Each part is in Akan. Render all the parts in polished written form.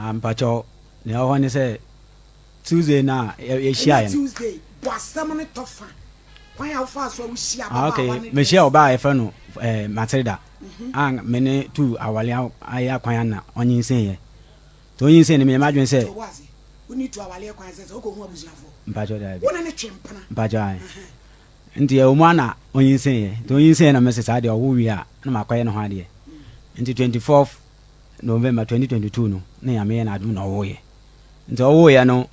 Ah, mpakyɛw, nea ɛwɔ hɔ ne sɛ Tuesday no a yɛhyiaeɛ no. Tuesday, bɔ asɛm no tɔ fa. Kwan a wofaa so a wohyia Ah, okay. ababaawa ne Mehyia ɔbaa a yɛfrɛ no eh, Matilda mhm. a me ne tu awale ayɛ akwan ana ɔnyinsɛnyɛ. Nti ɔnyinsɛn no meyɛ m'adwene sɛ. Wone tu awale kwan sɛ sɛ wokɔhu abusuafoɔ. Mpakyɛw daabi. Wone ne twe mpena. Mpakyɛw ae. Nti ɛwɔ mu ana ɔnyinsɛnyɛ. Nti ɔnyinsɛnyɛ na mese saa deɛ ɔwo wie a na makɔyɛ ne ho adeɛ. Nti 24 November 2022 no na Nyame yɛ n'adom na ɔwoeɛ. Nti ɔwoeɛ no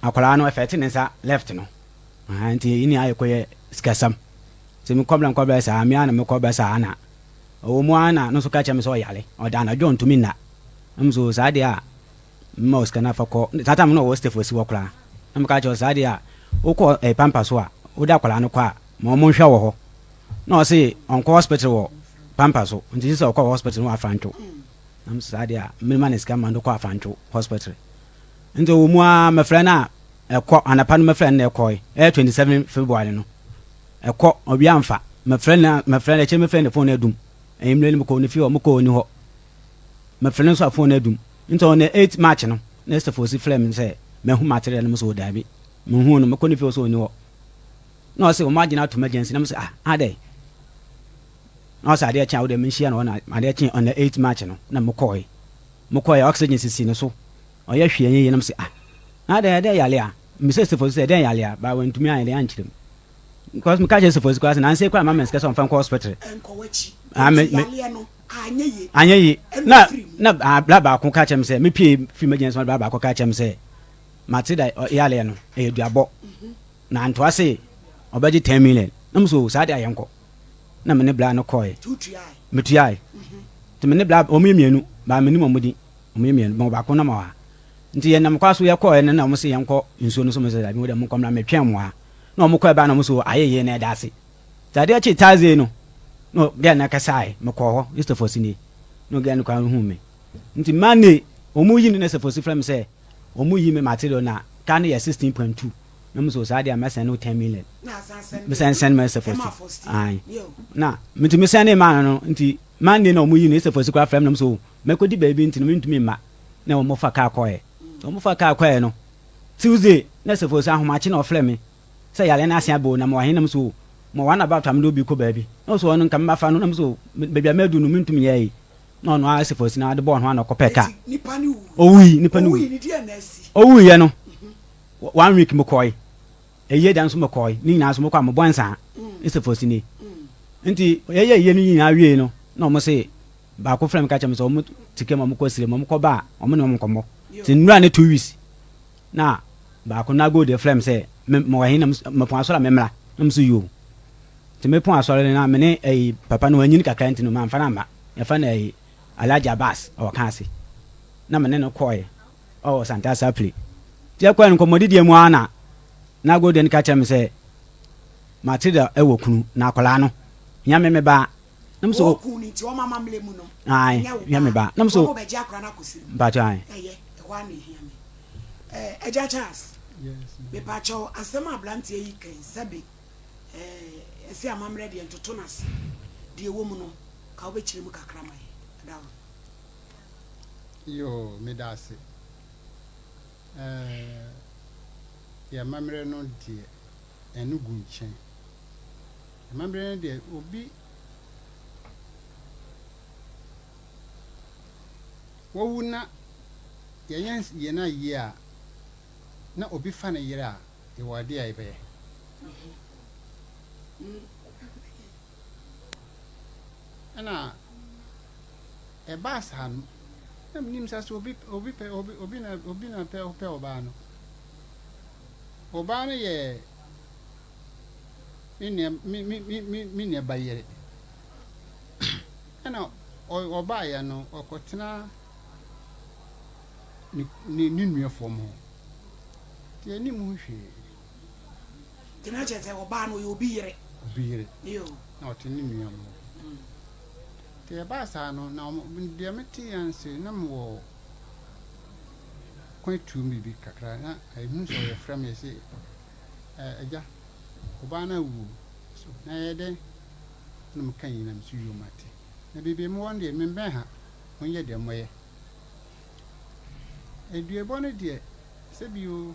akwadaa no ɛfɛte ne nsa left no. Ahaa nti ne ayɛ kɔyɛ sikasɛm. Nti me kɔbrɛ nkɔbrɛ saa me ara na me kɔbrɛ saa na ɔwɔ mu ara na no nso ka kyerɛ me sɛ ɔyare ɔda anadwo ɔntumi nna. Na me so saa deɛ a mma wo sika no afa kɔ saa time no ɔwɔ stefo si hɔ koraa. Na me ka kyerɛ saa deɛ a wokɔ eh, pampa so a wode akwadaa no kɔ a ma wɔn nhwɛ wɔ hɔ. Na ɔse ɔnkɔ hospital wɔ pampa so nti sɛ ɔkɔ hospital no wɔ afantwo. Na me so saa deɛ a mema no sika ma no kɔ afantwo hospital. Nti ɔwɔ mu ara mɛfrɛ no a Ɛkɔ, anapa no mɛfrɛ no na ɛkɔe, ɛyɛ 27 February no, ɛkɔ, ɔwia amfa, mɛfrɛ no, mɛfrɛ no, akyire mɛfrɛ no phone no adum, anwummerɛ no mekɔɔ ne fie hɔ, mekɔɔ ɔnni hɔ, mɛfrɛ no nso a phone no adum, nti on the 8 March no, na Esther Fosi frɛ me sɛ mahu material no, me sɛ daabi, menhuu no, mekɔ ne fie hɔ sɛ ɔnni hɔ, na ɔse wɔn agyina atom agency, na me sɛ ah, adɛn, na ɔsɛ adeɛ kye a wodeɛ menhyia no hɔ, na adeɛ kye on the 8 March no, na mekɔe, mekɔe oxygen sisi ne so, Ɔyɛ hwee ɛnyɛ yie na mese ah na adɛn ɛdɛn yale a mebisa Sefo sɛ ɛdɛn yale a ba wantumi anyɛ dɛn ankyerɛ mu because meka kyerɛ Sefo koraa sɛ nansa yi koraa mama sika sɛ ɔmfa nkɔ hospital ah me me anyɛ yie na na ah, bla baako ka kyerɛ me sɛ mepie firi m'agyina sɛ bla baako ka kyerɛ me sɛ mate da yaleɛ no ɛyɛ duabɔ mhm. na antoa se ɔbɛgye 10 million na mo so saa de ayɛ nkɔ na me ne bla no kɔɛ metuae mhm. nti me ne bla wɔn yɛ mmienu baa menim wɔn din Wɔyɛ mmienu, mewɔ baako na mewɔ ha. Nti yɛnam kwan so yɛkɔɔɛ no na wɔn se yɛnkɔ nsuo no so, mese dabi mo deɛ monkɔ mmra metwɛn mo ha. Na wɔn kɔɛ baa na wɔn se ayeye na ɛda ase. Nti adeɛ kyee Thursday no na girl no kasae, mekɔɔ hɔ, Christopher nie, na girl no koraa huu me. Nti Monday wɔn yi no na Sefosi frɛ me sɛ wɔn yi me material na car no yɛ 16.2 na mo so saa deɛ mɛsɛn no 10 million. Mesɛn sɛn ma Sefosi. Ae. Na nti mesɛn ne maa no no nti Monday na wɔn yi no Sefosi koraa frɛ me na mo so Mɛkɔdi baabi nti no mentumi mma. Na wɔfa kaa kɔeɛ. Wɔfa kaa kɔeɛ no, Tuesday na Sefo sɛ ahomakye na ɔfrɛ me sɛ yareɛ no ase abɔ o na mewɔ he na me so o mewɔ one about a mede obi kɔ baabi. Na ɔsɛ ɔno nka mɛfa no na me so o baabi a madu no mentumi nyɛ ayi. Na ɔno ara Sefo si na ade bɔɔ ho a na ɔkɔpɛɛ kaa. Owui, nipa no wui. Owuiɛ no, one week mekɔe. Ayie da nso mekɔe. Ne nyinaa nso mekɔ a mebɔ nsaa. Ne Sefo si nie. Nti yɛyɛ ayie no nyinaa wiei no na wɔn se Baako frɛ me ka kyerɛ me sɛ wɔn te kam a wɔkɔ srem, wɔkɔ ba a wɔn ne wɔn nkɔmmɔ. Nti nnura ne 2 weeks na baako na gold frɛ me sɛ me mewɔ he na mepɔn asɔre a memmra na me so yoo. Nti mepɔn asɔre no na me ne ɛyi papa no wanyini kakra nti no mamfa no amma. Yɛfrɛ no ɛyi Alhaji Abbas ɔwɔ Kaase na me ne no kɔɔɛ ɔwɔ Santase Apli. Nti yɛkɔɛ no nkɔmmɔdidiɛ mu ara na na golden ka kyerɛ me sɛ Matilda ɛwɔ kunu na akwadaa no hia me me ba. Na mo so. Wɔn kun nti wɔn amammerɛ mu no. Ayi Ɛnyɛ wo hia me ba. ba. Na mo so. Wɔn bɛgye akora no akɔsi mu. Mpakyɛ ayi. Ɛyɛ ɛhɔ ara na ehia me. Ɛɛ Agya Charles. Mepakyɛw asɛm a abranteɛ yi kan sɛbe ɛɛ ɛsɛ amammerɛ deɛ ntoto no ase deɛ ɛwɔ mu no ka wobɛkyerɛ mu kakra ma yɛ ɛda hɔ. Yoo meda ase. Ɛɛ yɛn amammerɛ no deɛ ɛno gu nkyɛn. Amammerɛ no deɛ obi wawu na yɛnyɛ yɛn ayie a na obi fa ne yere a yɛwɔ adeɛ a yɛbɛyɛ. Ɛna ɛbaa saa no na menim sɛ sɛ obi obi pɛ obi obi na obi na pɛ pɛ ɔbaa no. Ɔbaa no yɛ me nua me me me me me nua ba yere ɛna ɔbaeɛ no ɔkɔtena ne ne ne nua fam hɔ nti ɛnim ho hwee. Nti na kyerɛ sɛ ɔbaa no ɔyɛ obi yere. Obi yere na ɔte ne nua mu nti ɛbaa saa no na deɛ mete yɛn se na mewɔ kwan tuo biribi kakra na ɛhu sɛ ɔyɛ frɛ me sɛ Agya, ɔbaa no awu o, so na ɛyɛ dɛn? Ɛna meka yei na mese yoo mate. Na baabi a mewɔ no deɛ membɛn ha, monyɛ deɛ moyɛ. Aduabɔ no deɛ, sɛbi o,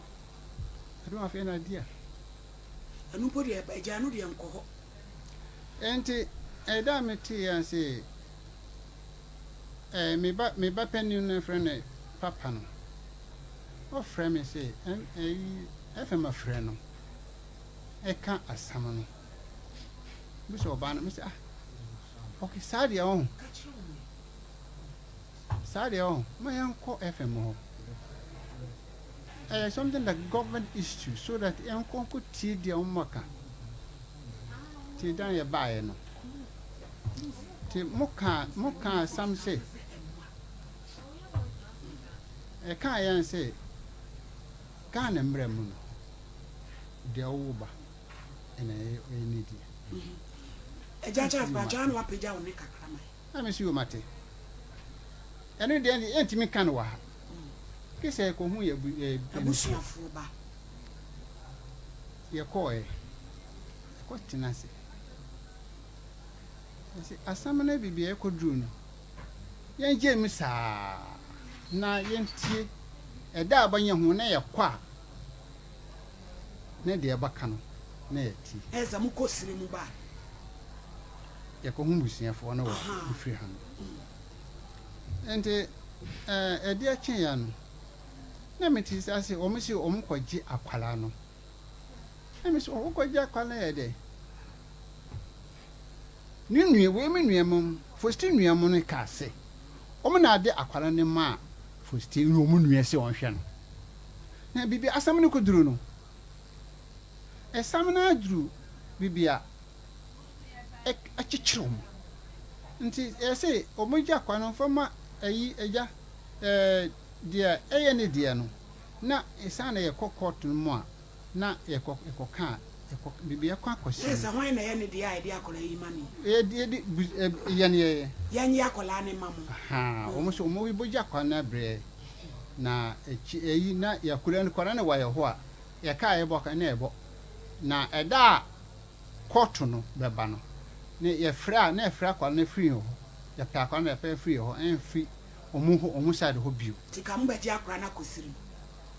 adom afei na adi a. Ɛno mpo deɛ, agya ɛno deɛ nkɔ hɔ. Enti, ɛda a metee a se, eh, me ba, me ba panin no frɛ no Papa no, ɔfrɛ me se, ɛm, ɛyi, FM afrɛ no, ɛka asɛm no. Bisa ɔbaa no, mese, ah, okay, saa deɛ ɔho. Saa deɛ ɔho, ma yɛnkɔ FM hɔ. Ɛyɛ something like government issue so that yɛnkɔ nkɔ tie deɛ wɔn ka. Nti da yɛ baeɛ no, nti mo kaa, mo kaa asɛm se, ɛkaa yɛn se, Ghana mmerɛ mu no, deɛ ɔwo ba ɛna ɛyɛ ne deɛ. Agya Charles, pakyɛ ano apagya wo ne kakra ma yɛn. Na me nso yo mate. Ɛno deɛ yɛntumi nka no wɔ ha. Gye sɛ yɛkɔhu yɛ yɛ abusuafoɔ ba. Yɛkɔɔɛ. Yɛkɔ tena ase. Yɛse asɛm no baabi a ɛkɔduru no, yɛngyae mu saa na yɛntie. Ɛda a bɛnyɛ ho na yɛkɔ a, ne deɛ ɛbɛka no na yɛatie. Ɛyɛ sɛ mokɔ serɛ mu ba a. Yɛkɔhu busuafoɔ no wɔ mfiri ha no. Nti ɛdeɛ kyeeɛ no, na mete sɛ ase wɔn se wɔn kɔgye akwadaa no. Na me se wɔn kɔgye akwadaa no yɛ dɛ. Ne nua, wei me nua mu, Fosti nua mu no kaa se, wɔn na ade akwadaa no maa Fosti ne wɔn nua se wɔnhwɛ no. Na biribi asɛm no kɔduru no, ɛsam no aduru biribi a ɛkyekyere wɔn. Nti ɛyɛ sɛ wɔgya kwan no fa ma ɛyi agya ɛɛ deɛ ɛyɛ ne deɛ no na ɛsan na yɛkɔ court no mu a na yɛkɔ yɛkɔka a yɛkɔ biribi ɛkɔ akɔsi. Ɛyɛ sɛ hwan na ɛyɛ ne deɛ a yɛde akwadaa yi ma no yi? Yɛde yɛde bu ɛ yɛn yɛyɛ. Yɛnyɛ akwadaa no mma mo. Ahaa wɔn nso wɔn bɛgya akwadaa no abrɛ na akyi ɛyi na yɛakura no akwadaa no wɔ yɛ hɔ a yɛka a yɛbɔ ka na yɛbɔ na ɛda a kɔɔto no bɛba no ne yɛfrɛ a na yɛfrɛ akwadaa no firi yɛn hɔ yɛpɛ akwadaa no yɛpɛ firi yɛn hɔ ɛnfiri wɔn hɔ wɔn side hɔ bio. Nti ka mo bɛgye akwadaa no akɔ sirim.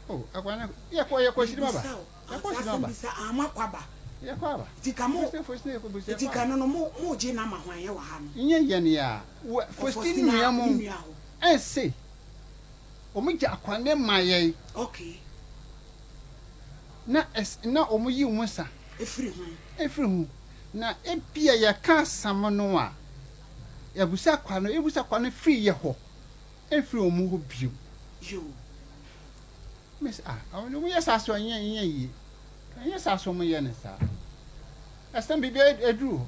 Oh akwadaa no yɛkɔ yɛkɔ sirim aba Mebisa o, yɛkɔ saa sirim asɛm aba bisa ah mo akɔ aba. Yɛkɔ aba Nti ka mo Fosti fosti yɛkɔ busi nti yɛkɔ ka aba. no no mo mo gye no ama hwan yɛwɔ ha no. Nyɛ yɛn a wɔ fosti Ɔfosti na nua mo ne nua hɔ. ɛnse wɔn gye akwadaa no ma yɛn. Okay. Na ɛs na wɔn yi wɔn nsa. Firi ho. Firi ho. Na ebia yɛka asɛm no a, yɛabusa kwa no, yɛbusa kwa no firi yɛ hɔ, ɛmfiri wɔn hɔ bio. Yoo. Me sɛ, ah, wɔn yɛ saa so ɛnyɛ ɛnyɛ yie. Ɛnyɛ saa so wɔn yɛ no saa. Ɛsɛm biribi aduru hɔ.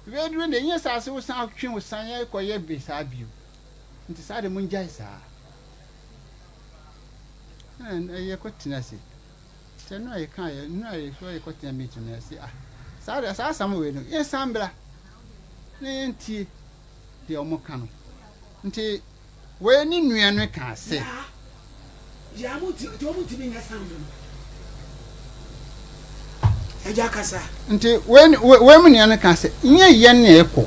Biribi aduru deɛ ɛnyɛ saa so wosan twe wo san yɛ kɔ yɛ bi saa bio. Nti saa de mo ngyae saa. Ɛna yɛkɔ tena ase. Sɛ nnora yɛkaa yɛ nnora yɛ so yɛkɔtena meeting no yɛse ah saa deɛ saa asɛm wei no yɛnsan mbra na yɛntie deɛ wɔn ka no nti wei ne nua no kaa sɛ. Yaa yaa mo nti nti wɔn ntumi nyɛ sound no agya kasa. Nti wei wei mu nua no kaa sɛ nyɛ yɛn na yɛkɔ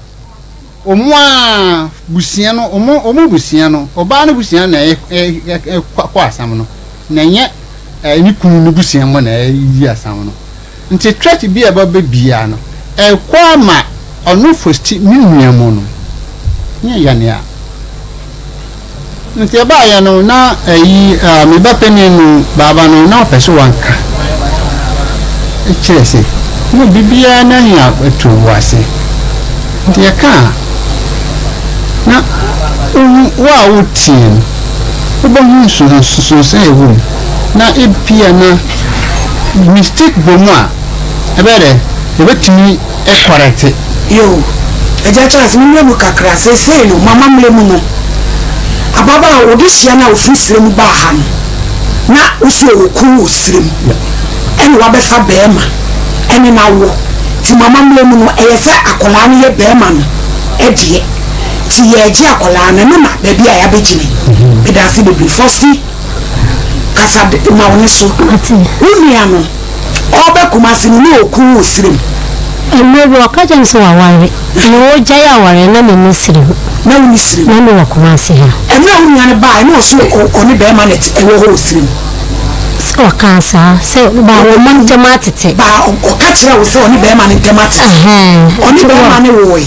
wɔn a busua no wɔn wɔn busua no ɔbaa no busua na ɛ ɛ ɛ kɔ asɛm no na ɛnyɛ ɛ ne kunu no busua mu na ɛyi asɛm no nti threat bi a ɛbɛba biara no ɛkɔ ama ɔno fosti ne nua mu no nyɛ yɛn a. Nti ɛbaeɛ no na ɛyi ah, me ba panin no baaba no na ɔpɛ sɛ wanka kyerɛ sɛ na biribiara na hia to wo ase nti yɛka a na wohu wo a wotie no wobɛhu nsonsonoeɛ a ɛwɔ mu na ebia na mistake bɔ mu a ɛbɛyɛ dɛ yɛbɛtumi kɔrɛte. Yoo, Agya Charles, me mmerɛ mu kakra, seesei no, m'amammerɛ mu no, ababaa a ɔde hyia no a ɔfiri serɛ mu baa ha no, na wo se ɔwɔ kunu wɔ serɛ mu, ɛna wabɛfa barima ɛne no awo, nti m'amammerɛ mu no, ɛyɛ sɛ akwadaa no yɛ barima no deɛ, nti yɛregye akwadaa no, ɛno na baabi a yɛabɛgyina yi. Meda ase bebree. Fɔsi, kasa ma wo ne so. Wo nua no. Ɔreba Kumasi no, na ɔku wɔ serem. Mmerɛ bi ɔka kyerɛɛ me sɛ waware, na ɔregyae awareɛ na menni serem. Na wonni Sirem? Na mewɔ Kumasi ha. Mmerɛ a wo nua no baeɛ na ɔse ɔne bɛrima na ɛwɔ hɔ wɔ Sirem? Sɛ ɔkaa saa, sɛ baa wɔn ntam atete. Baa ɔka kyerɛɛ wo sɛ ɔne bɛrima no ntam atete? Ɔne bɛrima no woe?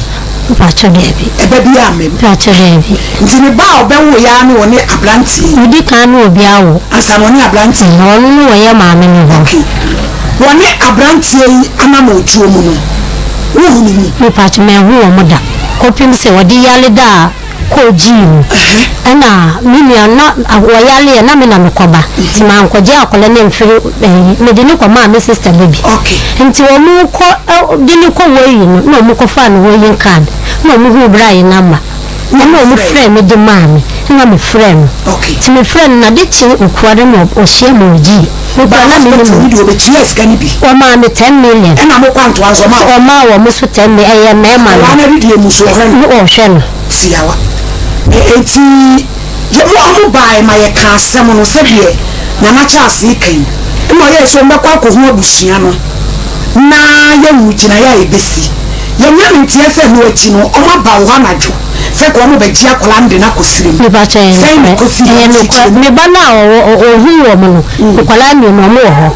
Mpakyɛ daabi. Ɛba bi amma mu? Mpakyɛ daabi. Nti ne ba a ɔbɛwoeɛ ara ne ɔne aberanteɛ yi? Ɔdi kan ne obi awo. Ansa na ɔne aberanteɛ yi? Ɔno ne wɔyɛ maame no hɔ. Okay. Wɔne aberanteɛ yi anamɔntuo mu no, wohunu mu? Mepakyɛ manhu wɔn da kɔpem sɛ ɔde yare da a kɔɔ gyii mu ɛna me nua na wɔyareɛ na me na mekɔba nti mankɔgye akwadaa no amfiri ɛyi mede no kɔmaa me sister ba bi nti wɔn kɔ de no kɔ wɔyi no na wɔn kɔfaa no wɔyi card na wɔn huu bra yi number ɛna wɔn frɛ me de maa me ɛna me frɛ no nti me frɛ no na de kye okua de na ɔhyia mu ɔgyi me kura na me nim ɔmaa me 10 million ɔmaa wɔn so 10 million ɛyɛ mmarima no ɔhwɛ no. Tiawa. Enti yɛ mo a mo baeɛ ma yɛkaa asɛm no sɛdeɛ Nana Charles reka yi, ɛna ɔyɛɛ sɛ wɔbɛkɔ akɔhu abusua no na yɛahu gyinaeɛ a yɛbɛsi. Yɛanya no nteɛ sɛ ɛno akyi no wɔaba wo hɔ anadwo sɛ nka wɔrebɛgye akwadaa no de no akɔ serɛ mu. Mepakyɛ ɛyɛ Sɛn na nokorɛ? ɛkɔsii Ɛyɛ hɔ? nokorɛ. Kyerɛ mu. Me ba no a ɔwɔ ɔhuu wɔn no, nkwadaa mmienu, wɔn wɔ hɔ.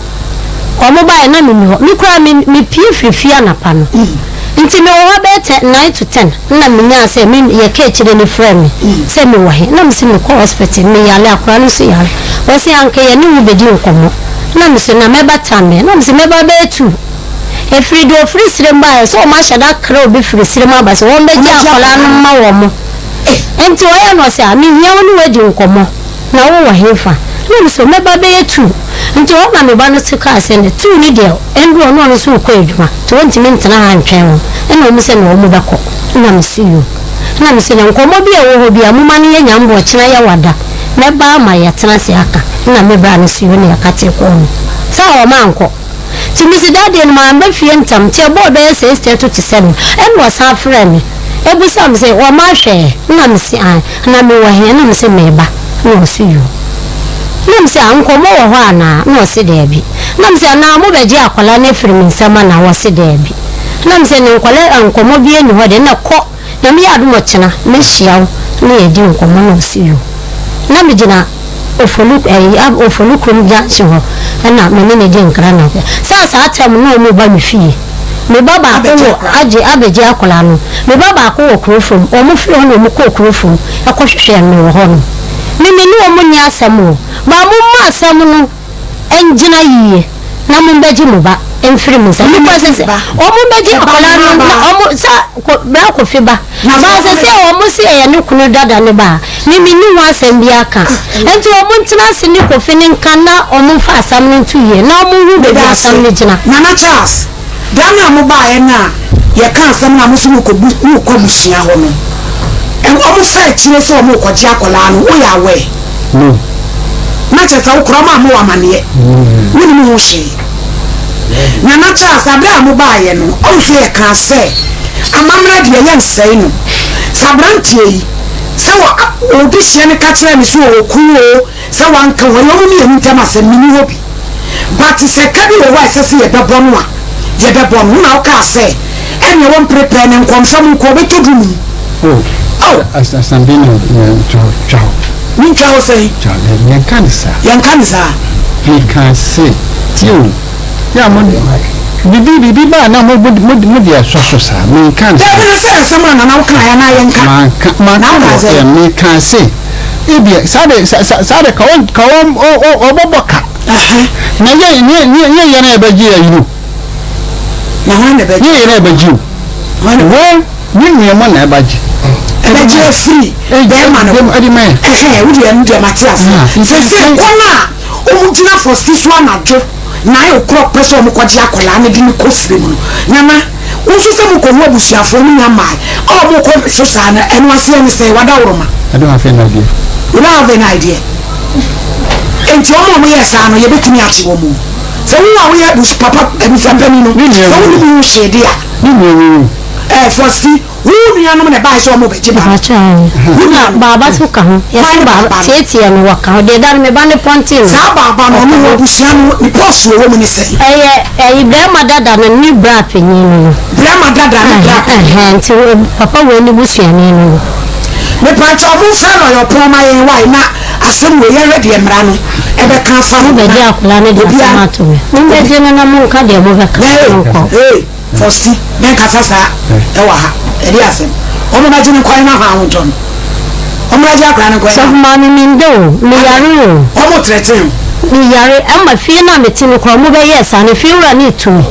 Wɔn baeɛ na menni hɔ. Me koraa me mepue firi fie anapa no. Nti mewɔ hɔ bɛyɛ tɛ 9 to 10 na menyaa sɛ me yɛka akyire no frɛ me sɛ mewɔ he. Na mese mekɔ hospital, meyare, akwadaa no nso yare. Ɔse anka yɛne wo bɛdi nkɔmmɔ. Na mese na mɛba time bɛn? Na mese mɛba bɛyɛ 2. Ɛfiri deɛ ɔfiri serem baeɛ sɛ wɔn ahyɛ da kra obi firi serem aba sɛ wɔmmɛgye akwadaa no mma wɔn. Nti ɔyɛ no ɔse ah mehia wo ne wo adi nkɔmmɔ. Na wowɔ hefa? Na ɔno so, Mɛba bɛyɛ 2. Nti hɔ na me ba no so kaa sɛ, Nɛ 2 no deɛ, ɛnde ɔno ɔno so rekɔ adwuma, nti ɔntumi ntena ha ntwɛn wo. Ɛna ɔmu sɛ, Na ɔmu bɛkɔ. Ɛna me se, Yoo. Ɛna me se, Na nkɔmmɔ bi a ɛwɔ hɔ biara, momma no yɛ nyambo, ɔkyena yɛwada, mɛba ama yɛatena ase aka. Ɛna me bra no se, Yoo, ɛna yɛkatee kɔɔ no. Saa a ɔmankɔ. Nti me se, Da deɛ no mamba fie ntɛm, nti ɛbɔɔ bɛyɛ 6:30 to 7, ɛna ɔsan frɛɛ me, ɛbusaa me sɛ, Wɔma ahwɛɛ? Ɛna me se, Ae. Na mewɔ he? Na mese, Meeba. Na ɔse, Yoo. Na mese, Ah, nkɔmmɔ wɔ hɔ anaa? Na ɔse, Daabi. Na mese, Anaa mobɛgye akwadaa no afiri me nsam anaa? Ɔse, Daabi. Na mese, Ne nkwadaa, ah, nkɔmmɔ biara nni hɔ deɛ, na kɔ. Nyame yɛ adom ɔkyena, mɛhyia wo na yɛadi nkɔmmɔ. Na ɔse, Yoo. Na megyina Ofolu, ɛyi, ab, Ofolu kurom junction hɔ, ɛna me ne no di nkra na sɛ saa tam no na wɔn reba me fie. Me ba baako wɔ agye abɛgye akwadaa no. Me ba baako wɔ kuro fam. Wɔn firi hɔ na wɔn kɔɔ kuro fam kɔ hwehwɛɛ me wɔ hɔ nom. Me me ne wɔn nni asɛm o. But mo mma asɛm no ngyina yie na mo mbɛgye mo ba mfiri me nsam. Because sɛ wɔn bɛgye akwadaa no na wɔn sɛ bra Kofi ba. But sɛ sɛ wɔn se ɛyɛ ne kunu dada ne ba a, me me nni ho asɛm biara ka. Nti wɔn ntena ase ne Kofi no nka na wɔn mfa asɛm no nto yie na wɔn nhu baabi Meda ase. asɛm no gyina. Nana Charles, da no a mobaeɛ no a yɛkaa asɛm no a mo nso morekɔbu morekɔ abusua hɔ no, wɔn fa akyire sɛ wɔrekɔgye akwadaa no, woyɛ aware? No. Na kyerɛ sɛ wo koraa wɔammɔ wo amaneɛ, wonnim ho hwee. Nana Charles, aberɛ a mobaeɛ no, ɔhu sɛ yɛkaa sɛ amammerɛ deɛ yɛnsɛe no. Sɛ aberanteɛ yi, sɛ wɔ odehyeɛ no ka kyerɛɛ no sɛ ɔwɔ kunu oo, sɛ wanka oo, ɛyɛ wɔn mmienu ntam asɛm, menni hɔ bi. But sɛ ka bi wɔ hɔ a ɛsɛ sɛ yɛbɛbɔ no a, yɛbɛbɔ no. Wo na wokaa sɛ ɛneɛ wɔmpere pɛɛ ne nkɔmsɛm nko, ɔbɛtɔ du num. Oh, Oh. asɛm bi na twa twa hɔ. Mentwa hɔ sɛn? Twa hɔ, yɛnka ne saa. Yɛnka ne saa. Meka se, tie o, yɛ a mo bibi bibi ba a na mo mo mo mo de asɔ so saa, menka ne saa. Dabi na sɛ asɛm a nana wokaeɛ anaa yɛnka? Manka Na manka wokaa wɔ sɛn? ɛ meka se ebia saa de sa sa saa de ka wɔn ka wɔn ɔ ɔ ɔbɛbɔ ka. Ɛhɛ. Na yɛ yɛ yɛ yɛ yɛn a yɛbɛgye ayi no. Na hwan na ɛbɛgye? Yɛ yɛn a yɛbɛgye o. Hwan na Wo ne nua mo na ɛbɛgye. Ɛbɛgye afiri bɛrima no hɔ. Ɛde ma yɛn. Ɛhɛn, wo deɛ ɛno deɛ mate aseɛ. Ah, nti Seesei kwan a wɔgyina fɔsti so anadwo 9 o'clock pɛ sɛ wɔkɔgye akwadaa no de no kɔ fie mu no, Nana, wo nso sɛ mokɔhu abusuafoɔ no nya mmae a wɔkɔ so saa no, ɛno aseɛ ne sɛn? Wadaworoma. I don't have any idea. You don't have any idea. Enti wɔn a wɔyɛɛ saa no, yɛbɛtumi akye wɔn o. Sɛ wo a woyɛ abus papa abusuapanin no, Me nua sɛ wu. wonim ho hwee de a, Me nua wu. ɛɛ fɔsti, wo nuanom na ɛbae sɛ wɔrebɛgye ba no. Mpakyɛ ae. Wo Na nuanom. baaba so ka ho. Yɛse Hwan ne baaba baaba no? tietie no wɔka ho. Deɛ da no me ba no pɔntee no. Saa baaba no, Ɔka ɔno ho. abusua no, ne pɔs a ɛwɔ mu ne sɛn? Ɛyɛ ɛyi bɛɛma dada no ne bra panyin no no. Bɛɛma dada ne bra panyin. Ɛhɛn nti papa wei ne busuani no no. Mepakyɛw monfrɛ lɔya ɔpɔn ma yɛn wai na asɛm wei yɛnhwɛ deɛ mmara no ɛbɛka afa ho. Mobɛgye akwadaa no de asɛm ato me. Mommɛgye no na monka deɛ mobɛka no nkɔ. Hey, Fosti, mɛnkasa saa ɛwɔ ha. Ɛde asɛm. Wɔn bɛgye no nkɔyɛ no ahɔ ahotɔ no. Wɔn bɛgye akwadaa no nkɔyɛ. Sɔfo maame menda o, meyare o. Wɔn trɛten o. Meyare, ɛma fie no a mete no koraa wɔn bɛyɛɛ saa no, fie wura no retu me.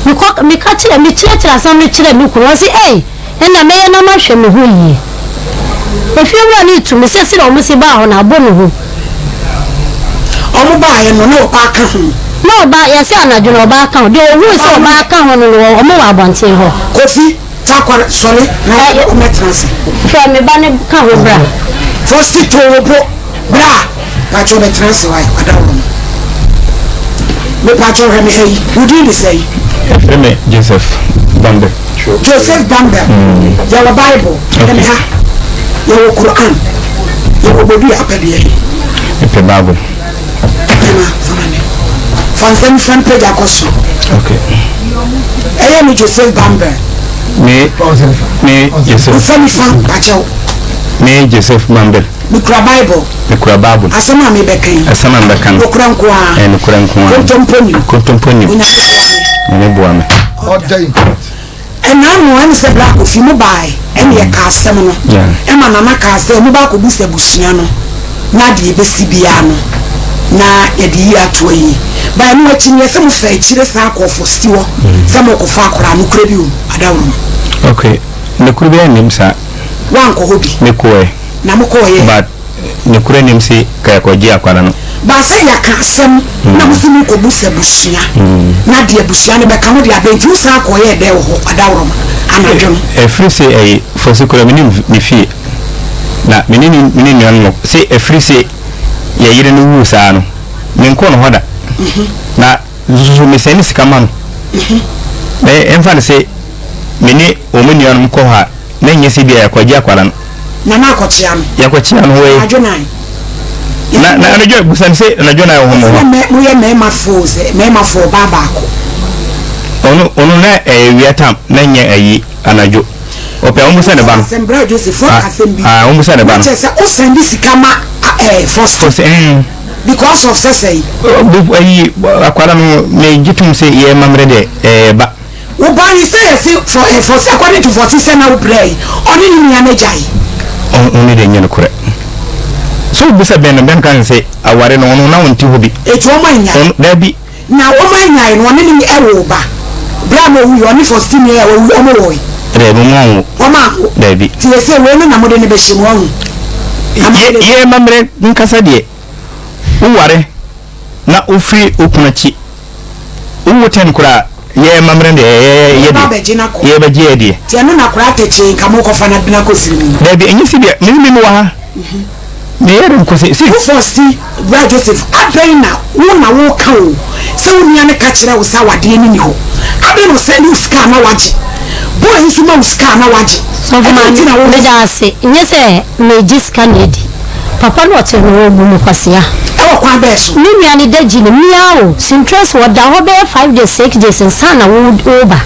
Mekɔ, meka kyerɛ, mekyerɛkyerɛ asɛm no kyerɛ me kunu, ɔse ei. Nna mɛyɛ na mahwɛ me ho yie. Efiewura no retu me sɛ sɛdeɛ wɔn si baa hɔ no abɔ me hu. Wɔn baeɛ no na ɔbaa ka ho. Na ɔbaa, yɛse anadwo no ɔbaa ka ho. Deɛ ɔhuu sɛ ɔbaa ka ho no no wɔn wɔ abɔnten hɔ. Kofi, Takwar, sɔre na wɔmmɛtena ase. Frɛ me ba no ka ho bra. Fosi, to wo bo. Bra! Pakyɛw bɛtena ase wae, ɔdaworo no. Mepakyɛw hwɛ me ha yi, wo din de sɛn? Yɛfrɛ me Joseph Bambel. Joseph Bambel. Mm. Yɛwɔ Bible, hwɛ me ha. Yɛwɔ Quran. Yɛwɔ Bodua apɛdeɛ. Mepɛ Bible. Ɛna fama me. Fa nsɛm fa mpagya kɔ soro. Okay. Ɛyɛ me Joseph Bambel. Me, me Joseph. Nsa nifa, pakyɛw. Me Joseph Bambel. Mekura Bible. Mekura Bible. Asɛm a mebɛka yi. Asɛm a mebɛka no. Nokorɛ nko ara. Ɛyɛ nokorɛ nko ara. Kontompo nim. Kontompo nim. Onyame boa me. Nyame boa me. Order in court. Ɛna ano ɛne sɛ bra Kofi mo bae ɛne yɛka asɛm no ɛma Nana kaa sɛ mo ba akɔbusa abusua no na deɛ ɛbɛsi biara no na yɛde yie ato ayie ba ɛno akyi no yɛsɛ mo fa akyire san kɔɔ Fosti hɔ sɛ mokɔfa akwadaa nokorɛ bi wɔ mu adaworoma. Ok nokorɛ biara nnim saa. Woankɔ hɔ bi? Mekɔɛ. Na mokɔɔyɛ? But nokorɛ nnim se ka yɛkɔgye akwadaa no. But sɛ yɛaka asɛm na mose mokɔbusa abusua na deɛ abusua no bɛka mode abɛ nti wosan kɔɔyɛɛ dɛn wɔ hɔ adaworoma anadwo no? Ɛfiri se ɛyi Fosi koraa menim ne fie na mene ne ne nua no se ɛfiri se yɛ yere no wuu saa no menkɔɔ no hɔ da na Nso me sɛne sika ma no. Na ɛmfa no sɛ me ne wɔn nuanom kɔ hɔ a, na ɛnyɛ sɛ bia yɛakɔgye akwadaa no. Na na akɔkyea no. Yɛakɔkyea no hɔ yi. Anadwo nan. Na na anadwo busa no sɛ anadwo nan wɔ hɔ mɔ hɔ. Moyɛ mmarima fo sɛ mmarima fo ɔbaa baako. Ɔno ɔno na ɛyɛ wia tam na nyɛ ayi anadwo. Ɔpɛ wɔn busa ne ba no. Asɛm bra Joseph fɔ asɛm bi. Ah wɔn busa ne ba no. Na kyerɛ sɛ o sɛn de sika ma ɛɛ fɔsi. Fɔsi ɛn. Because of sɛ sɛn. Bo ayi akwara no me gye tom sɛ yɛ mammerɛ deɛ ɛɛ ba. Wo ba yi sɛ yɛse for eh for according to for sɛ na wo brɛ yi ɔne ne nua no agyae. Ɔno deɛ nyɛ nokorɛ. Sɛ wo bisa bɛn no bɛn ka ne sɛ aware no ɔno na ɔnte hɔ bi. Eti wɔn anyae. Ɔno daabi. Na wɔn anyae no ɔne ne ɛwoo ba berɛ a na ɔwuiɛ ɔne Faustina a wawu wɔn woe. Daabi wɔn anwo. Wɔn anwo. Daabi. Ti yɛ sɛ wei no na mode no bɛhyɛ mu wahu. Yɛ yɛ mammerɛ nkasa deɛ woware na wofiri wo kunu akyi wowo tɛn koraa yɛ mammerɛ deɛ yɛ yɛ deɛ yɛ bɛgye yɛ deɛ. Ti ɛno na koraa atɛkyee nka mokɔfa no adena kɔsiri mu. Daabi ɛnyɛ si deɛ me me wɔ ha. Me yere nko se, si. Wo fɔsti, Bra Joseph, adɛn na wo na wo ka o, sɛ wo nua no ka kyerɛ wo sɛ awadeɛ no nni hɔ, adɛn na ɔsɛnde wo sika a na wagye, boy yi nso ma wo sika a na wagye, Sɔfo ɛdɛn nti na maame, wo. meda ase, nyɛ sɛ megye sika na adi, papa no ɔte no ɔbu me kwasea. Ɛwɔ kwan bɛɛ so? Me nua no da gyi no, mia o, Sintress ɔda hɔ bɛyɛ five days, six days nsa na wo woba.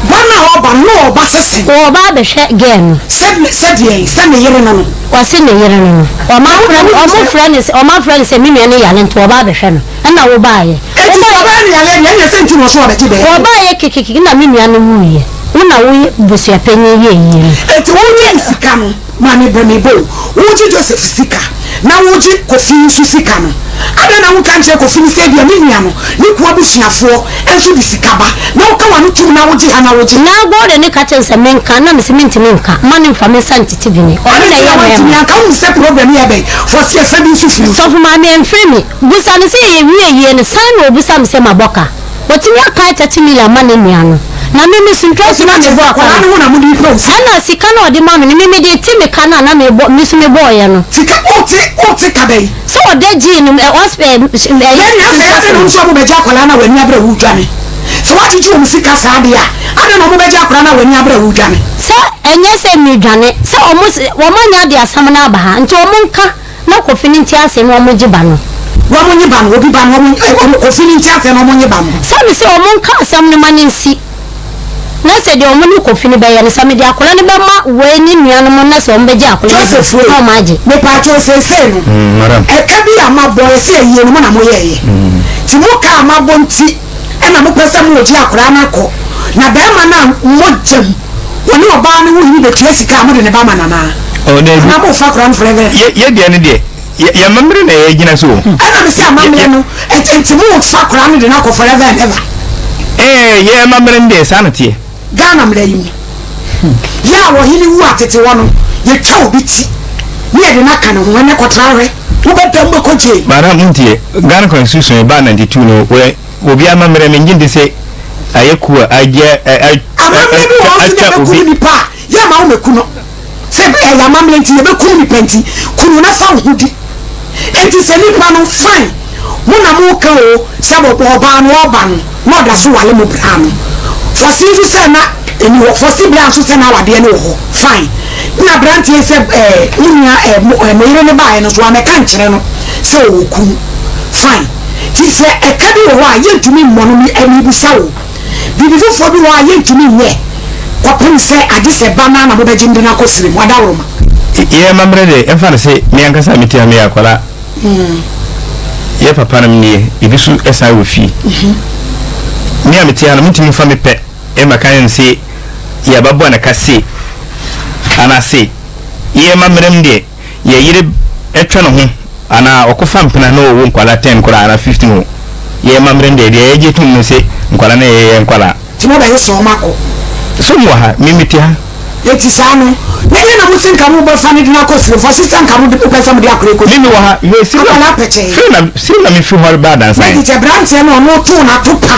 Ba no a ɔba no, na ɔba sɛ sɛn? Ɔɔba abɛhwɛ girl no. Sɛ, sɛ deɛn? Sɛ ne yere no no? Ɔse ne yere no no ɔma frɛ no ɔmo frɛ no sɛ ɔma frɛ no sɛ me nua no yare nti ɔba abɛhwɛ no ɛna wo baayɛ. Enti sɛ ɔbaa no yareɛ deɛ ɛneɛ sɛ nti na ɔse ɔbɛgye bɛɛ. Ɔbaayɛ kekekeke na me nua no wuiɛ wo na wo yɛ bosua panyin yɛ yie no. Enti wo gye sika no maame brɛ me bo wo gye Joseph sika na wo gye Kofi nso sika no adɛn na wo nka nkyerɛ Kofi no sɛ ebia me nua no ne kuo abusuafoɔ nso de sika ba na woka w'ano tom na wogye ha na wogye. Na Gordon no ka kyerɛ no sɛ menka, na mese mentumi nka, mma no mfa me nsa ntete bi ne, ɔno Adɛn na nti na ɛyɛ woantumi mmarima. anka? Wonim sɛ problem yi ɛbɛn fɔsi ɛfɛ bi nso firi wo so. Sɔfo maame ɛmfiri me, busa no sɛ yɛwie yie no san na ɔbusa me sɛ mabɔ ka? Watumi akae 30 million ama ne nua no, na me me suntwa so Enti na na kyerɛ mebɔ sɛ aka akwadaa no. no ho na mode repɛ wo sika? Ɛna sika no a ɔde ma me no me mede te me ka no a na mebɔ me nso mebɔeɛ no. Sika wote wote ka bɛn? Sɛ ɔda gyee no ɛ ɔs ɛ ɛ Yɛn nua sɛ adɛn na wɔn nso wɔbɛgye akwadaa no a w'ani abere a woredwane? Sɛ woagyegye wɔn sika saa deɛ a, adɛn na wɔbɛgye akwadaa no a w'ani abere a woredwane? Sɛ ɛnyɛ sɛ meredwane, sɛ wɔn se wɔn anya de asɛm no aba ha nti wɔn nka na Kofi no nte aseɛ na wɔn gye ba no. Wɔn nye ba no, obi ba no, wɔn ɛ wɔn Kofi no nte aseɛ na wɔn nye ba no. Sɛ mese wɔn nka asɛm no ma no nsi. Na sɛ deɛ wɔn ne Kofi no bɛyɛ no, sɛ mede akwadaa no bɛma wei ne nuanom na sɛ wɔbɛgye akwadaa no Joseph deɛ, ei, na wɔagye. mepaakyɛw seesei no, Madam. ɛka bi a mabɔ, ɛsɛ ayie no mo na moyɛeɛ. Nti mo ka a mabɔ nti ɛna mopɛ sɛ mogye akwadaa no akɔ. Na barima no a mogyam, ɔne ɔbaa no wo yi bɛtua sika a mode ne ba ma no anaa? Oh, daabi. Anaa mofa akwadaa no forever? Yɛ yɛ deɛ no deɛ, yɛ yɛ amammerɛ na yɛgyina so o. Ɛna mese amammerɛ no, nti mofa akwadaa no de no akɔ forever and ever? Ɛɛ, yɛ amammerɛ no deɛ saa na teɛ. Ghana mmara yi mu, yɛ a ɔhene wu a tete hɔ no, yɛtwa obi ti ne yɛde no aka ne ho, ɛnɛ kɔtra hwɛ, wobɛda mu bɛkɔ jail. Madam montie, Ghana constitution ɛbaa 92 no, wɔ obi amammerɛ mengye ndi sɛ ayɛ kuo a agye ɛ ɛ Amammerɛ bi wɔ hɔ nso ne atwa yɛbɛkum obi. nipa a, yɛmma wo mɛku no. Sɛ ɛyɛ amammerɛ nti yɛbɛkum nipa nti, ku no na fa wo ho di. Enti sɛ nipa no fine mo na mo ka oo sɛ ɔbaa no ɔba no na ɔda so wale mo braa no fɔsi nso sɛ na ɛni hɔ fɔsi braa nso sɛ na awadeɛ no wɔ hɔ fine na abranteɛ sɛ ɛɛ mo nua ɛɛ mo ɛɛ mo yere no baeɛ no so amɛka nkyerɛ no sɛ ɔwɔ kunu fine ti sɛ ɛka bi wɔ hɔ a yɛntumi mmɔ no mebisa wo. Biribi foforɔ bi wɔ hɔ a yɛntumi nyɛ kɔpem sɛ agye sɛ ba no ara na mobɛgye no de no akɔ serɛ mu. Adaworoma. Yɛn amammerɛ deɛ, yɛmfa no sɛ me ankasa a mete ha meyɛ akwadaa, yɛ papa nom nie, ebi nso san wɔ fie. Me a mete ha no, mentumi mfa me pɛ mmɛka ne no sɛ yɛbɛbɔ no ka sei anaa sei. Yɛn amammerɛ mu deɛ, yɛ yere twa ne ho anaa ɔkɔfa mpena na ɔwɔ nkwadaa 10 koraa anaa 15 o, yɛ amammerɛ no deɛ, deɛ yɛgye tom ne se nkwadaa no yɛ yɛn nkwadaa. Nti mo bɛyɛ sɛ ɔmo akɔ. Sɛ ɔmo wɔ ha, me mete ha. Enti saa no, na ɛdeɛn na mo se nka mo bɛfa no de no akɔ sire fɔ, se sɛ nka mo de mopɛ sɛ mode akora ɛkɔ Me mewɔ ha, me sire na, Akwadaa pɛkyɛɛ. sire na, sire na mefiri hɔ reba adansan. Na gyesɛ abranteɛ no ɔno too n'atopa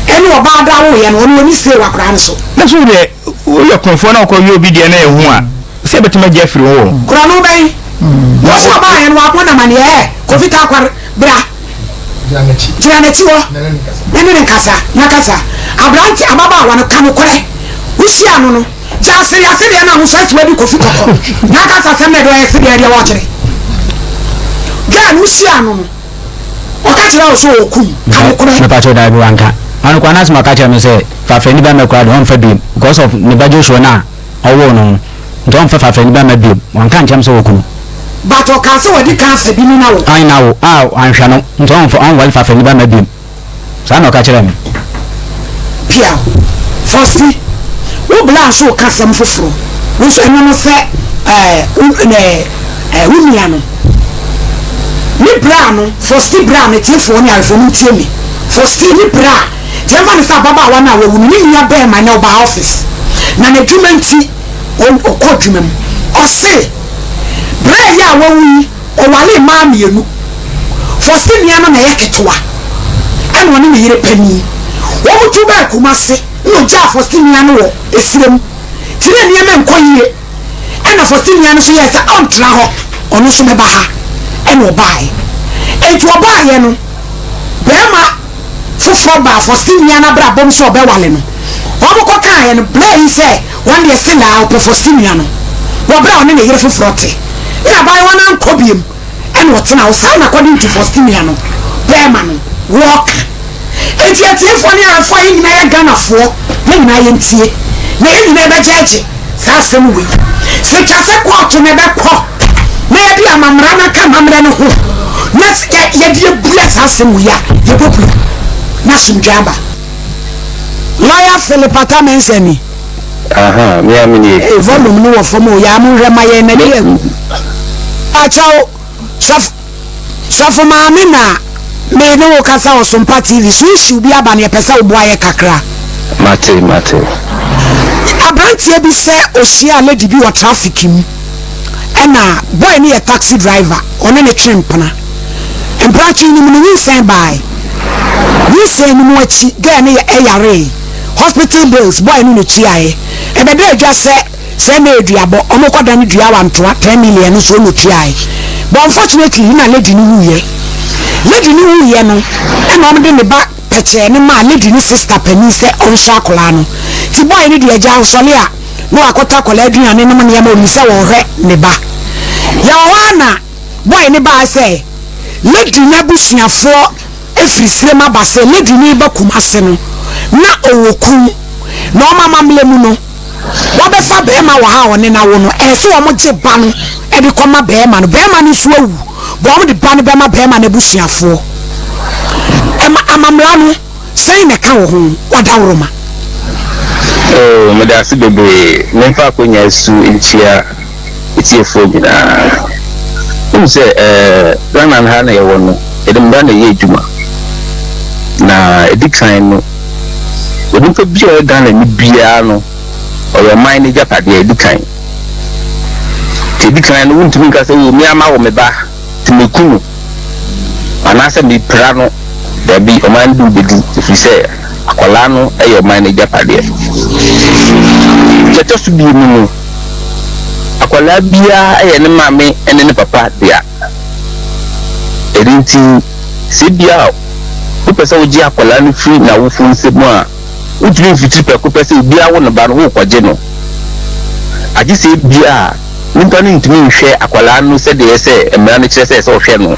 ɛne ɔbaa da woeɛ no, ɔno ɔni say wɔ akwadaa no so. Na so wodeɛ woyɛ korɔmfoɔ na wokɔ yɛ obi deɛ na ɛhu a, Sɛ ebɛtumi agye afiri wo hɔ. Korɔno bɛn? Wɔ so ɔbaayɛ no wabɔ no amaneɛ ɛ Kofi Takwar bra gyina n'akyi hɔ na ne ne nkasa na kasa aberante ababaawa no ka nokorɛ wohyia no no gya sereɛ sereɛ no a wosɔ asi wadi Kofi kɔkɔ na akasa asɛm na ɛde ɔyɛ sereɛ deɛ wɔkyerɛ girl no wohyia no no ɔka kyerɛ wo sɛ ɔkum ka nokorɛ. Mepakyɛw daabi wanka. Ɔno koraa n'asɛm a ɔka kyerɛ me sɛ Fafrani bɛmɛ koraa deɛ ɔmfa biom because of ne ba Joshua no a ɔwoo no no nti ɔmfa fafrani bɛmma biom wanka ankyerɛ me sɛ ɔwɔ kunu. But ɔkaa sɛ wadi kan afa bi ne no awo. Ae na awo a wanhwɛ no nti ɔmfa ɔnwale fafrani bɛmma biom saa na ɔka kyerɛɛ me. Piaw. Fosti, wo bla nso reka asɛm foforo. Wo nso ɛno no sɛ ɛɛ wo ɛɛ ɛɛ wo nua no. Ne bra no, Fosti bra no, atiefoɔ ne awefoɔ montie me. Fosti ne bra. Nti ɛmfa no sɛ ababaawa no a wawu no ne nua bɛɛma nnɛ ɔbaa office na n'adwuma nti ɔkɔ adwuma mu. Ɔse berɛ a ɛyɛ a wawu yi ɔwaree mmaa mmienu. Fɔsi nua no na ɛyɛ ketewa ɛna ɔne ne yere panin. Wɔn tu baa Kumasi na ɔgyaa Fɔsi nua no wɔ esirem nti na nneɛma nkɔ yie ɛna Fɔsi nua no nso yɛɛ sɛ ɔntra hɔ ɔno nso bɛba ha ɛna ɔbaaɛ. Nti ɔbaaeɛ no bɛɛma foforɔ baa Faustinea no abrabɔ mu sɛ ɔbɛwale no. Wɔn kɔkaeɛ no, berɛ yi sɛ wɔn deɛ Sila ɔpɛ Faustinea no wɔ berɛ a ɔne ne yere foforɔ te. Ne abaayewa no ankɔ biom ɛna ɔtena hɔ. Saa na according to Faustinea no bɛɛma no wɔɔka. Enti atiefoɔ ne ahwɛfoɔ a yɛn nyinaa yɛ Ghanafoɔ, yɛn nyinaa yɛntie na yɛn nyinaa yɛbɛgyɛɛgye saa asɛm wei. Sɛ twa sɛ kɔɔto na ɛbɛkɔ na yɛde amammara no aka amammerɛ no ho na yɛde abua saa asɛm wei a, yɛbɛbua na asomdwoe aba. Lawyer Philip Atta Mensah ni. Aha, me a me nie. Hey, volume no wɔ fam o, yaa mo nhwɛ ma yɛn na di agu. Akyɛw, sɔf, sɔfo maame na me ne wo kasa wɔ Sompa TV so issue bi aba na yɛpɛ sɛ woboa yɛ kakra. Mate, mate. Abranteɛ bi sɛ ɔhyiaa lady bi wɔ traffic mu. Ɛna boy no yɛ taxi driver, ɔne no twe mpena. Mpratwe no mu no nyinsɛn baae. Nyinsɛn no mu akyi girl no yɛ yaree. Hospital bills boy no na otuaeɛ. Ɛbɛdaa dwa sɛ sɛ na ɛyɛ duabɔ, ɔmo kɔ da no dua wantoa, ten million no nso ɔna otuaeɛ. But unfortunately na lady no wuiɛ. Lady no wuiɛ no ɛna ɔmo de ne ba pɛkyɛɛ no maa lady no sister panin sɛ ɔnhwɛ akwadaa no. Nti boy no deɛ agya ɔsɔre a na wakɔtɔ akwadaa aduane nom nneɛma onim sɛ wɔrehwɛ ne ba. Yɛwɔ hɔ ara na boy no baa sɛ lady no abusuafoɔ firi serem aba sɛ lady no reba Kumase no na ɔwɔ kun. Na wɔn amammerɛ mu no, wɔbɛfa barima wɔ ha a ɔne no awo no, ɛyɛ sɛ wɔgye ba no de kɔma barima no. Barima no nso awu, but wɔde ba no bɛma barima no abusuafoɔ. Ɛma amammerɛ no, sɛn na ɛka wɔ ho? Ɔdawuroma. Oh, meda ase bebree. Memfa akonnwa yi so nkyia atiefoɔ nyinaa. Wohu sɛ eh, Ghana ha na yɛwɔ no, yɛde mmara na ɛyɛ adwuma. Na ɛdi kan no, onipa bi a ɔyɛ Ghanani biara no, ɔyɛ ɔman no agyapadeɛ, ɛdi kan. Nti ɛdi kan no, wontumi nka sɛ, oh, me ara mawo me ba, nti meku no, anaasɛ mepira no. Dabi, ɔman no de wo bɛdi, ɛfiri sɛ akwadaa no yɛ ɔman no agyapadeɛ. Deɛ ɛtɔ so mmienu no, akwadaa biara yɛ ne maame ne ne papa dea. Ɛno nti, sɛ ebia wopɛ sɛ wogye akwadaa no firi n'awofoɔ nsam a, wontumi mfiti prɛko pɛ sɛ obiara wo ne ba no, worekɔgye no. Agye sɛ ebia nipa no ntumi nhwɛ akwadaa no sɛdeɛ ɛsɛ sɛ mmara no kyerɛ sɛ ɛsɛ sɛ ɔhwɛ no.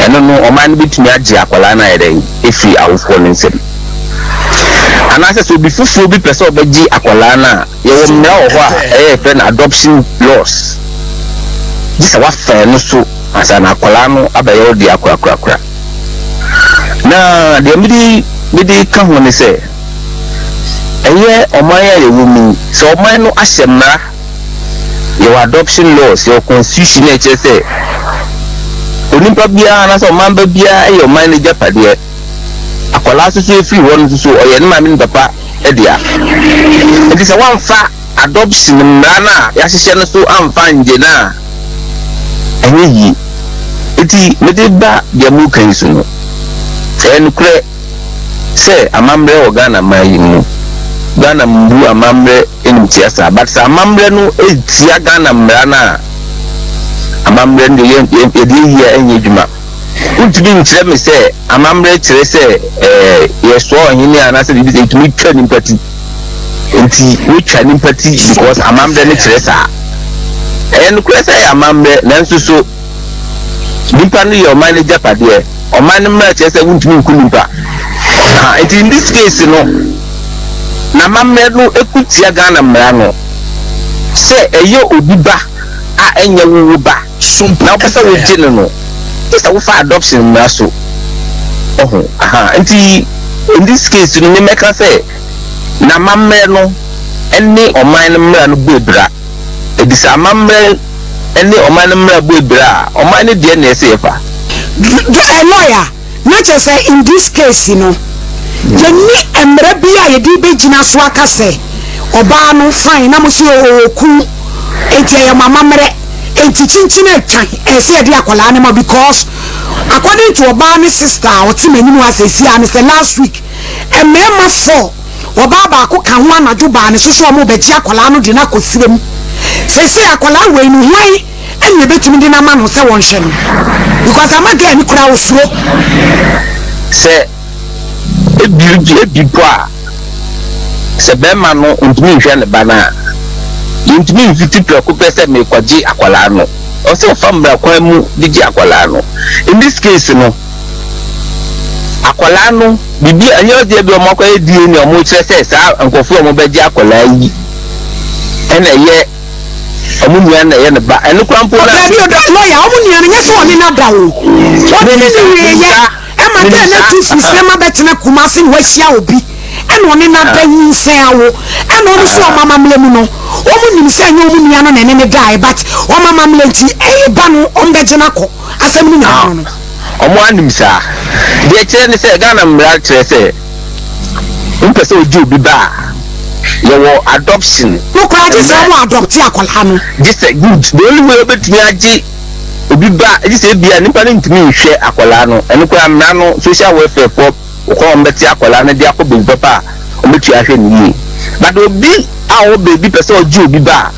Ɛno no, ɔman no bɛtumi agye akwadaa no ayɛ dɛn afiri awofoɔ no nsam. Anaasɛ sɛ obi foforɔ bi pɛ sɛ ɔbɛgye akwadaa no a, Yɛwɔ mmara wɔ hɔ a ɛyɛ yɛfrɛ no adoption laws. Gye sɛ woafa ɛno so ansa na akwadaa no abɛyɛ wo dea korakorakora. Na deɛ mede mede ka ho ne sɛ, ɛyɛ ɔman a yɛwɔ mu yi, sɛ ɔman no ahyɛ mmara, yɛwɔ adoption laws, yɛwɔ constitution a ɛkyerɛ sɛ onipa biara anaasɛ ɔman ba biara yɛ ɔman no agyapadeɛ. Akwadaa nso so ɛfiri hɔ no nso so ɔyɛ ne maame ne papa dea. Nti sɛ woamfa adoption mmara no a yɛahyehyɛ no so amfa angye no a, ɛnyɛ yie. Nti mede ba deɛ moreka yi so no, ɛyɛ nokorɛ sɛ amammerɛ wɔ Ghana man yi mu. Ghana mbu amammerɛ ntia saa, but sɛ amammerɛ no tia Ghana mmara no a, amammerɛ no deɛ yɛde yɛ yie a ɛnyɛ adwuma. Wontumi nkyerɛ me sɛ amammerɛ kyerɛ sɛ yɛsoa ɔhene anaasɛ biribi sɛ yɛtumi twa nipa ti. Nti wotwa nipa ti because amammerɛ no kyerɛ saa. Ɛyɛ nokorɛ sɛ ɛyɛ amammerɛ nanso so nipa no yɛ ɔman no agyapadeɛ. Ɔman no mmara kyerɛ sɛ wontumi nku nipa. Ha, nti in this case no, n'amammerɛ no ɛko tia Ghana mmara no sɛ ɛyɛ obi ba a ɛnyɛ wo wo ba. Na wopɛ sɛ wogye no no, gye sɛ wofa adoption mmara so. Ɔho, aha. Nti, in this case no, me mɛka sɛ, n'amammerɛ no ne ɔman no mmara no bɔ abira. Enti sɛ amammerɛ ne ɔman no mmara bɔ abira a, ɔman no deɛ na ɛsɛ yɛfa. D, eh, lawyer, Na kyerɛ sɛ in this case no yɛnni mmara bi a yɛde bɛgyina so aka sɛ ɔbaa no fine na mo se ɔwɔ kunu enti ɛyɛ mo amammerɛ enti kyinkyin atwan ɛyɛ sɛ yɛde akwadaa no ma because according to ɔbaa ne sister a ɔte m'anim ha seesie a ne sɛ last week mmarima four ɔbaa baako ka ho anadwo baa ne so sɛ wɔn bɛgye akwadaa no de no akɔ sirem seesie akwadaa wei no hwan ɛna yɛbɛtumi de no ama no sɛ wɔnhwɛ no because ama girl no koraa osuro. Sɛ ebi ebi mpo a, sɛ bɛrima no ntumi nhwɛ ne ba no a, yɛntumi mfiti prɛko pɛ sɛ merekɔgye akwadaa no. Ɛwɔ sɛ ɔfa mmara kwan mu de gye akwadaa no. In this case no, akwadaa no, biribi ɛnyɛ ɔdeɛ bi a wɔakɔyɛ DNA a wɔkyerɛ sɛ saa nkurɔfoɔ a wɔbɛgye akwadaa yi ɛna ɛyɛ Ɔmo nua na ɛyɛ ne ba. Ɛno koraa mpo na. Ɔbaa bi ɔdɔ lɔya ɔmo nua no nyɛ sɛ ɔne no ada o. Ɔne ne ne wieɛ ɛma girl no atu firi srem abɛtena Kumasi na wahyia obi ɛna ɔne no ada nyinsɛn awo ɛna ɔmo so ɔmo amammerɛ mu no ɔmo nim sɛ ɛnyɛ ɔmo nua no na ɛne no daeɛ but ɔmo amammerɛ nti ɛyɛ ba no ɔmo bɛgye no akɔ asɛm no nyinaa no no. Ɔmo anim saa. Deɛ ɛkyerɛ ne sɛ Ghana mmara kyerɛ sɛ. Wopɛ sɛ ogye obi ba a, yɛwɔ adoption. No koraa gye sɛ ɔmo adopte akwadaa no. Gye sɛ, good, the only way wobɛtumi agye obi ba gye sɛ ebia nipa no ntumi nhwɛ akwadaa no, ɛno koraa mmara no social welfare foɔ wɔ hɔ a wɔbɛte akwadaa no de akɔ baabi papa a wɔbɛtumi ahwɛ no yie. But obi a ɔwɔ baabi pɛ sɛ ɔgye obi ba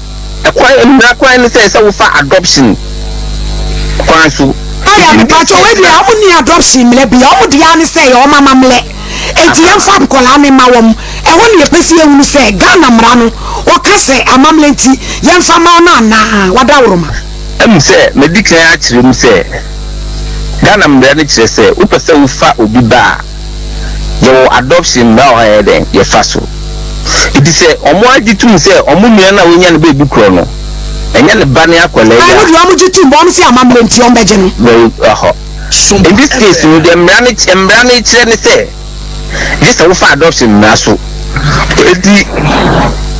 a, Ɛkwan, mmara kwan ne sɛ, sɛ wofa adoption kwan so. Aya mepakyɛw wei deɛ ɔmo nni adoption mmrɛ bia ɔmo deɛ ara ne sɛ ɛyɛ ɔmo amammerɛ enti yɛnfa nkwadaa no mma wɔn ɛhɔ na yɛpɛ sɛ yɛhunu sɛ Ghana mmara no ɔka sɛ amammerɛ nti yɛnfa mma wɔn anaa wadaworoma. Ɛm sɛ madi kan akyerɛ mu sɛ Ghana mmara no kyerɛ sɛ wopɛ sɛ wofa obi ba a, yɛwɔ adoption mmara wɔ ha a yɛyɛ dɛn? Yɛfa so. Enti sɛ ɔmo agye tum sɛ ɔmo nua no a wanya no baabi korɔ no, ɛnyɛ ne ba ne akwadaa yi a. Ɛno deɛ ɔmo gye tum, but ɔmo se amammerɛ nti ɔmo bɛgye no. Very, ɛhɔ. In this case no, deɛ mmara no, mmara no kyerɛ ne sɛ, gye sɛ wofa adoption mmara so. Enti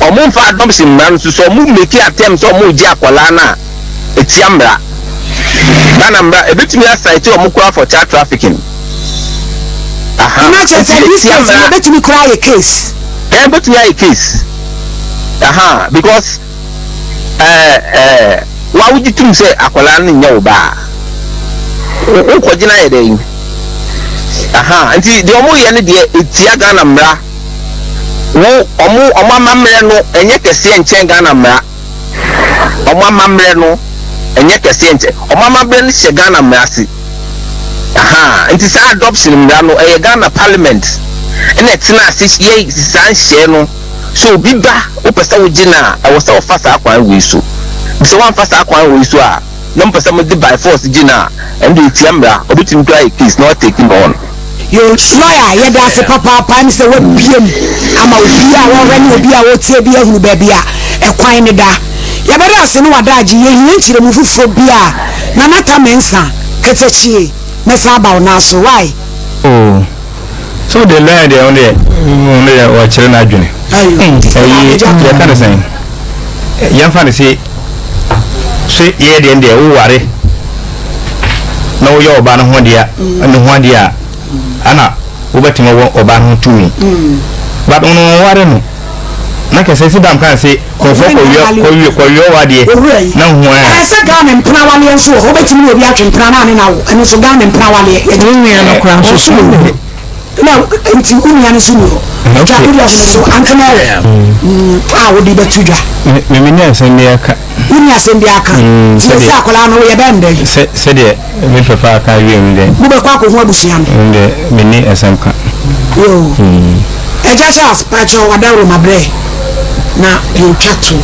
ɔmo mfa adoption mmara no so, sɛ ɔmo make attempt sɛ ɔmo regye akwadaa no a, etia mmara. Ghana mmara, ebetumi asite ɔmo koraa for child trafficking. Aha. Na kyerɛ sɛ this case no ebetumi koraa ayɛ case. Ɛn ebetumi ayɛ case. Aha, because ɛɛ ɛɛ wa wogye tum sɛ akwadaa no nyɛ wo ba a, wokɔgye no ayɛ dɛn? Aha, nti deɛ ɔmo yɛ no deɛ etia Ghana mmara. Wo ɔmo ɔmo amammerɛ no ɛnyɛ kɛseɛ nkyɛn Ghana mmara. Wɔn amammerɛ no ɛnyɛ kɛseɛ nkyɛ wɔn amammerɛ no hyɛ Ghana mmara ase ahaa nti saa adoption mmara no ɛyɛ Ghana parliament ɛna ɛtena ase yɛ saa nhyɛɛ no sɛ obi ba wopɛ sɛ wogye no a ɛwɔ sɛ wofa saa kwan wei so sɛ woamfa saa kwan wei so a na mopɛ sɛ mode by force gye no a ɛno deɛ ɛtia mmara obɛtumi koraa ayɛ case na watake no on. Yo lawyer yɛda ase papaapa ɛne sɛ wabue mu ama obi a wɔhwɛ ne obi a ɔtie bi ahunu baabi a ɛkwan ne da. Yɛbɛda ase ne wadaagye yɛhia nkyerɛmu foforɔ bi a Nana Ta Mensah Katakyie mɛsan aba wo nan so why? Oh so deɛ lawyer deɛ ɔno deɛ ɔno deɛ ɔkyerɛ n'adwene. Ayo nti sɛ Ɛyi yɛka ne sɛn yɛmfa ne se se yɛyɛ deɛ deɛ woware na woyɛ ɔbaa no ho adeɛ ne ho adeɛ a ana wobɛtumi wɔ ɔbaa no ho tumi but ɔno ɔware no na kɛsɛ si dam kan se kɔfɔ kɔwiɛ kɔwiɛ kɔwiɛ wɔ adeɛ na ho ɛ. Ɛɛ sɛ Ghana mpena waleɛ nso wɔ hɔ wobɛtumi ne obi atwe mpena na ne na wo ɛno nso Ghana mpena waleɛ yɛgye. Wo nua no koraa nso so wɔ hɔ. Na nti wo nua no nso ni hɔ. Atwa wode ɔhene so antena wɔ a wode bɛto dwa. Me me ni asɛm bi aka. Wonni asɛm bi aka. Nti sɛ akwadaa no woyɛ bɛn dɛn? Sɛ sɛdeɛ me papa aka awie mu dɛ. Mobɛkɔ akɔhu abusua no. Ɛno deɛ menni asɛm ka. Yoo. Agya Charles, pakyɛw wadaworo mabrɛ na deɛ otwa toɔ.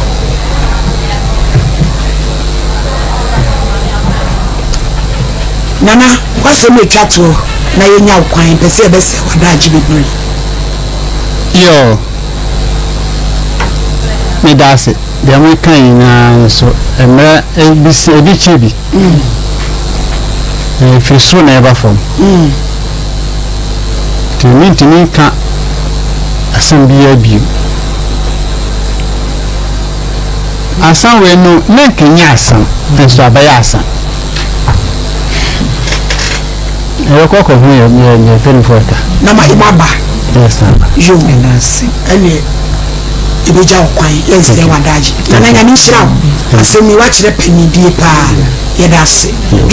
Nana, w'asɛm etwa toɔ na yɛnya wo kwan, mpɛ sɛ yɛbɛsɛe w'adaagye bebree. Yoo. Meda ase. Deɛ moka nyinaa nso, mmerɛ ebi si ebi kyɛ bi. Na ɛfiri soro na ɛba fam. Nti mentumi nka asɛm biara bio. Asɛm wei no, na nka ɛnyɛ asɛm, nso abɛyɛ asɛm. Yɛbɛkɔ akɔhu yɛ yɛ yɛ mpanimfoɔ ɛka. Na ma ma ba. Yɛsan ba. Yo. Ɛnase. Ɛneɛ yɛbɛgya wo kwan yɛnsrɛ w'adagye. Nana Nyame nhyira wo. Asɛm yi woakyerɛ panindie paa. Yɛda ase.